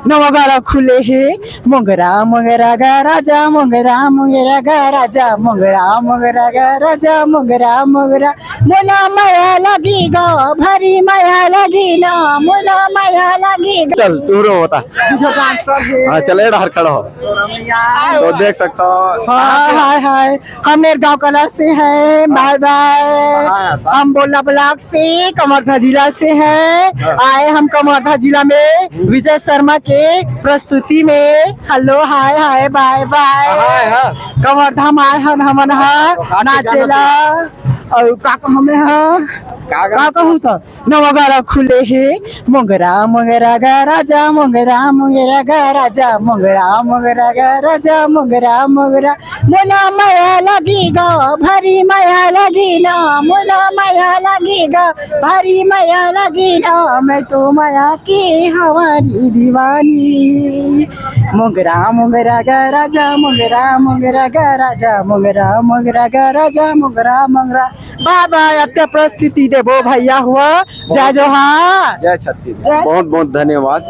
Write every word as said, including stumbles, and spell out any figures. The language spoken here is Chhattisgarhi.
नवा गारा खुले हे, मोंगरा मोंगरा गा राजा, मोंगरा मोंगरा गा राजा, मोंगरा मोंगरा गा राजा, मोंगरा मोंगरा। मोला माया लगी गा, भारी माया लगी ना, मोला माया लगी गा। चल, तू रो बता। हाँ, चल, ए डहर खड़ा हो। तो देख सकता हो। हाय, हाय, हाय। हम मेरे गांव कला से हैं। बाय, बाय। हाँ, हाँ। हम बोला ब्लॉक से, कवर्धा जिला से हैं। हाँ। आए हम कवर्धा जिला में विजय शर्मा के प्रस्तुति में। हेलो, हाय, हाय, बाय, बाय। हाँ, हाँ। कवर्धा में आए हन हमन ह नाचेला। और का कहूँ मैं ह? का कहूँ तो? नवा गारा खुले हे, मोंगरा मोंगरा गा राजा, मोंगरा मोंगरा गा राजा, मोंगरा मोंगरा गा राजा, मोंगरा मोंगरा। मोला माया लगी गा, भारी माया लगी ना, मोला माया लगी गा, भारी माया लगी ना। मैं तो माया की हमारी दीवानी। मोंगरा मोंगरा गा राजा, मोंगरा मोंगरा गा राजा, मोंगरा मोंगरा गा राजा, मोंगरा मोंगरा। बाबा, अत्य प्रस्तुति देबो भैया हुआ। जय जोहार। जय छत्तीसगढ़। बहुत बहुत धन्यवाद।